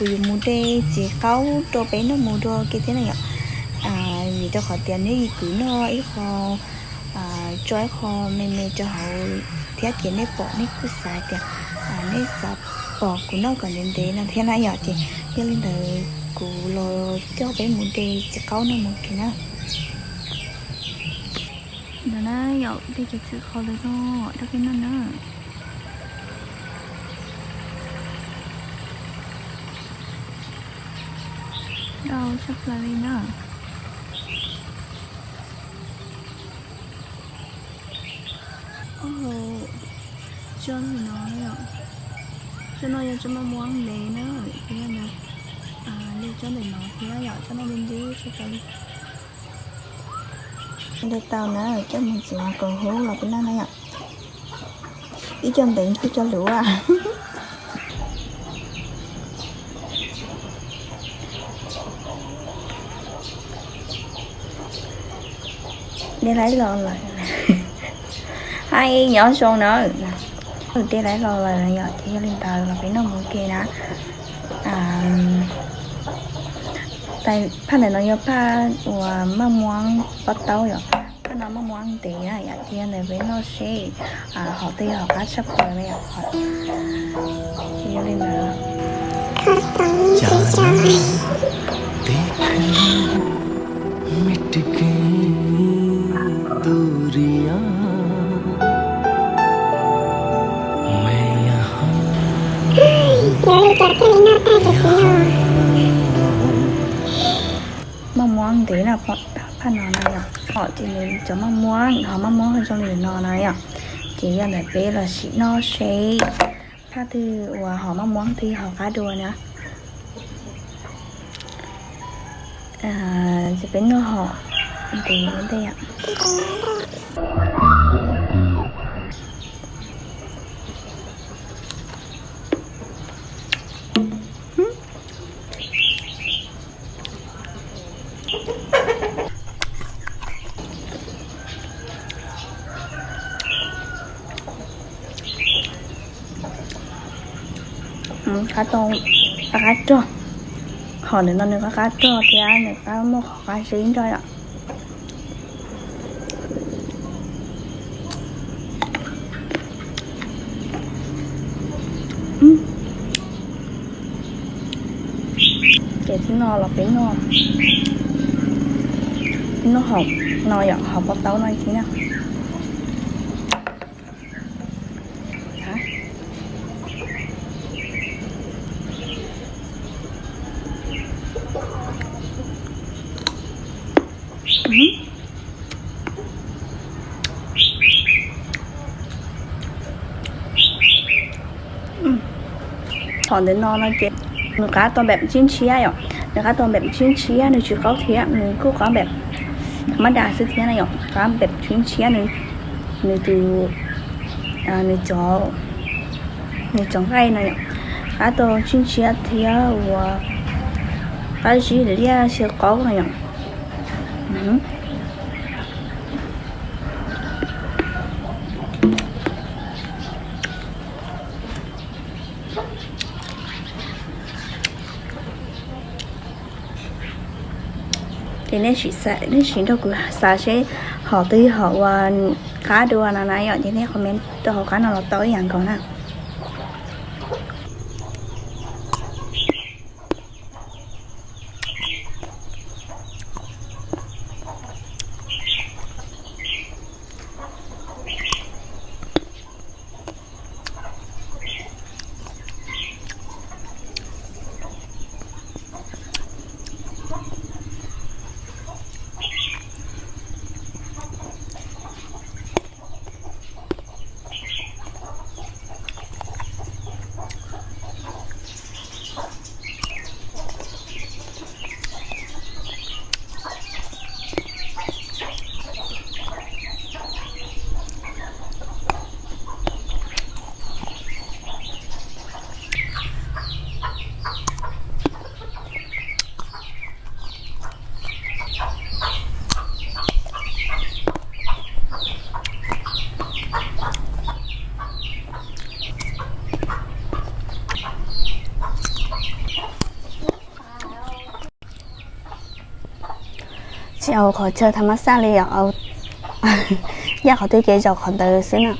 Kuv yuav mus de txiv qaub rau peb noj mus dua ke thiab na yom. Vim rau qhov tias neb ib kwv noj ib qho, tso ib qho me me rau hauv thiab ces nej pom nej kuj xav tias nej xav pom kuv noj kom ntev ntev no thiab na yom. Ces yog li ntawd kuv los coj peb mus de txiv qaub noj mus ke na. Ntawd na yom, de cov txiv qaub ntawd no rau peb noj na. Dau tshaj plaws li na. Tsob no, tsob no yog tsob maj muab ntev na, thiab na, de tsob ntawm no thiab yom, tsob no ntev ntev tshaj plaws li. De tau na, coj mus txiv kaus hub los peb noj na yom. Ib co ntev nkaus cov luv. De laib los lawm. Hais nyob zoo na. De laib los lawm yom, ces yog li ntawd los peb noj mus ke na. Phaj ntawm no yog phaj uas maj muab pob taub yom. Phaj no maj muab ntev na yom, ces yog ntawd peb noj seb hom twg hom qab tshaj plaws na yom. Ces yog li ntawd. Maj muab ntev na, phaj no na yom. Hom ces nws cov maj muab, hom maj muab zoo li no na yom. Ces yog ntawd peb los sim noj seb phaj twg uas hom maj muab twg hom qab dua na. Ces peb noj hom ntev ntej. Qab tau, qab qab rog. Hom ntawm no nws qab qab rog thiab nws qab muaj qhov qab zib nrog yom. Ces tib no los peb noj, noj hom no yom, hom pob taub no tib na. Hom ntawm no no ces nws qab tau npem tsib ntshiab yom, nws qab tau npem tsib ntshiab, nws tsis qaub thiab, nws kuj qab npem tha mab das xwb thiab na yom, qab npem tsib ntshiab, nws tus, nws cov, nws cov nqaij no yom, qab tau tsib ntshiab thiab ua qab zib liab xyaw qaub no yom. Ces nej sim nrog kuv xav seb hom twg hom uas qab dua no na yom, ces nej comment rau hauv qab no los tau ib yam nkaus na. Tsis aus qhov chaw tham ma xaj li os, yaj qhov twg ces zaum qhov ntawd xwb na.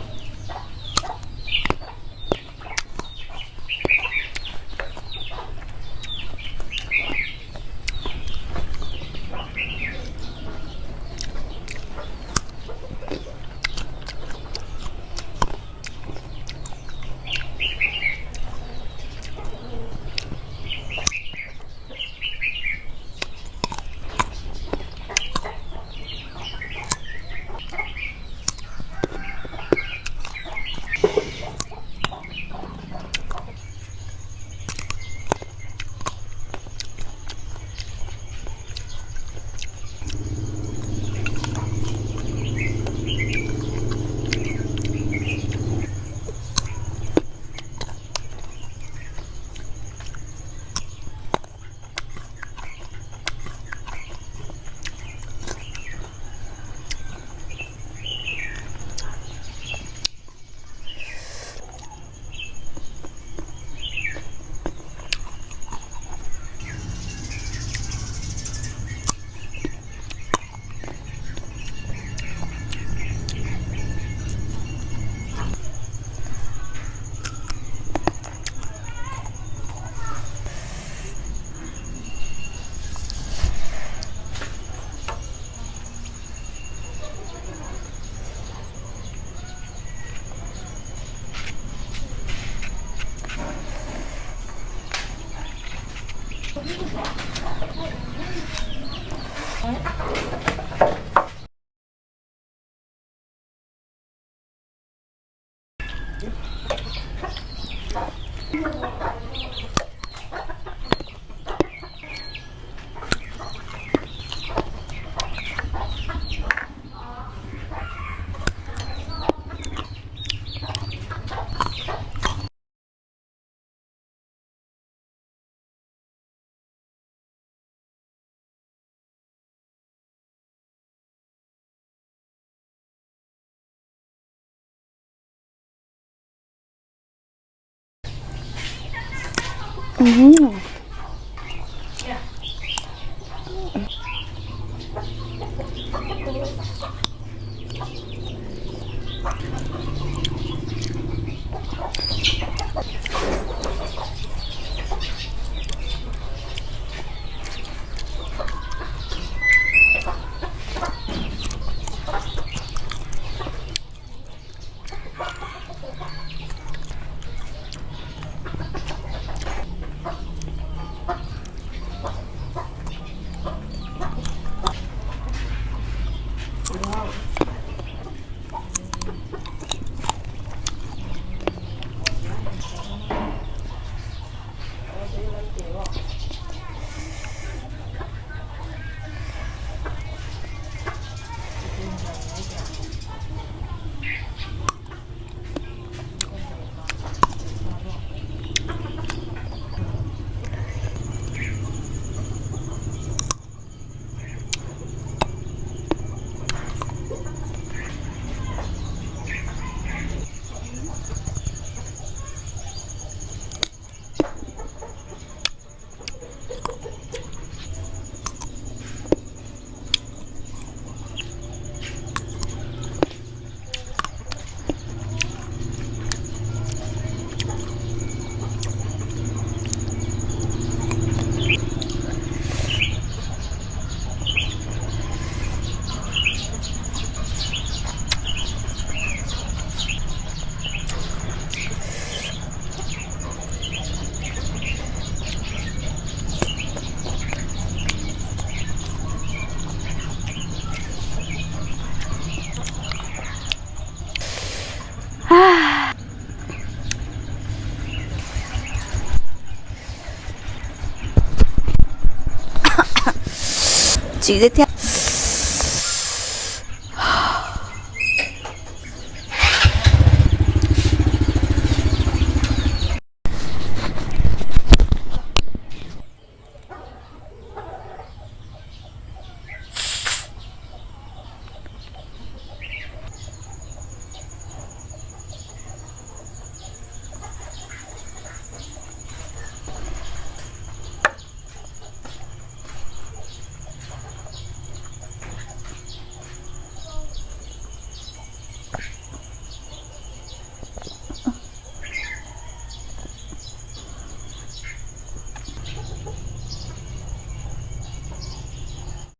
Tsis thiab.